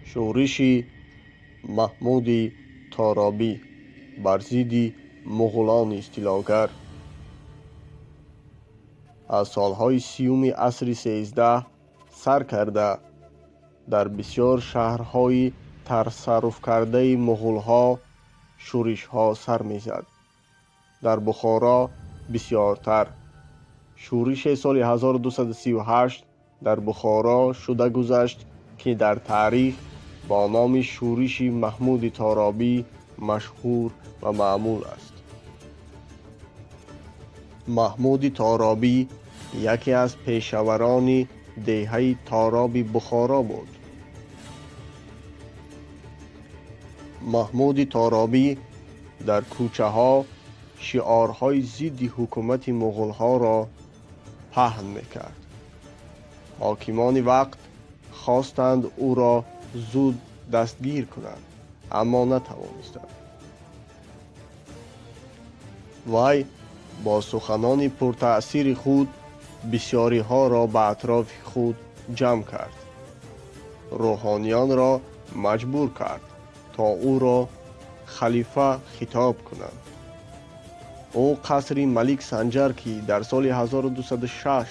Шӯриши Маҳмуди Торобӣ бар зидди муғулони истилогар аз солҳои 30-уми асри 13 сар карда, дар бисёр шаҳрҳои тасарруфкардаи муғулҳо шӯришҳо сар мезад. Дар Бухоро бисёртар. Шӯрише соли 1238 дар Бухоро шуда гузашт, ки дар таърих бо номи шӯриши Маҳмуди Торобӣ машҳур ва маъмул аст. Маҳмуди Торобӣ яке аз пешаварони деҳаи Тороби Бухоро буд. Маҳмуди Торобӣ дар кӯчаҳо шиорҳои зидди ҳукумати муғулҳоро паҳн мекард. Ҳокимони вақт хостанд ӯро зуд дастгир кунанд, аммо натавонистанд. Вай бо суханони пуртаъсири худ бисёриҳоро ба атрофи худ ҷамъ кард. Рӯҳониёнро маҷбур кард, то ӯро халифа хитоб кунанд. Ӯ қасри Малик Санҷар, ки дар соли 1206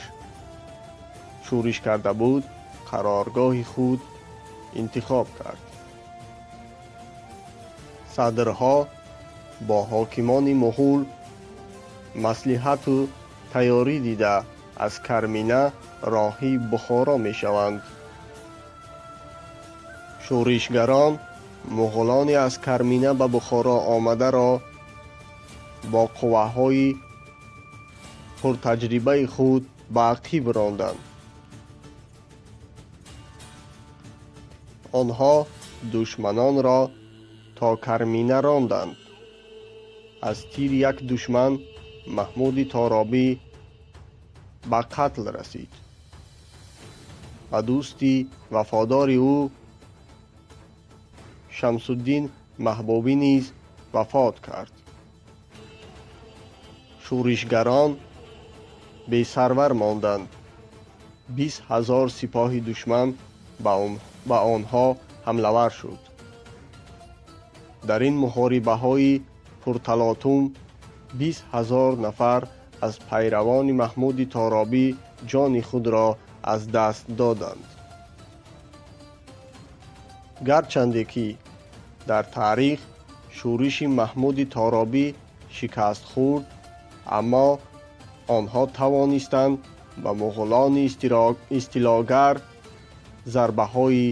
шӯриш карда буд, қароргоҳи худ интихоб кард. Садрҳо бо ҳокимони муғул маслиҳату тайёрӣ дида, аз Кармина роҳии Бухоро мешаванд. Шӯришгарон муғулони аз Кармина ба Бухоро омадаро бо қувваҳои пуртаҷрибаи худ ба ақиб ронданд. Онҳо душманонро то Кармина ронданд. Аз тири як душман Маҳмуди Торобӣ ба қатл расид ва дӯсти вафодори ӯ Шамсуддин Маҳбубӣ низ вафот кард. Шӯришгарон бесарвар монданд. 20 000 сипоҳи душман ба онҳо ҳамлавар шуд. Дар ин муҳорибаҳои пурталотум 20 000 нафар аз пайравони Маҳмуди Торобӣ ҷони худро аз даст доданд. Гарчанде ки дар таърих шӯриши Маҳмуди Торобӣ шикаст хӯрд, аммо онҳо тавонистанд ба муғулони истилогар зарбаҳои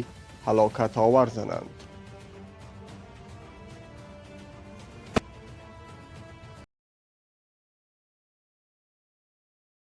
ҳалокатовар зананд.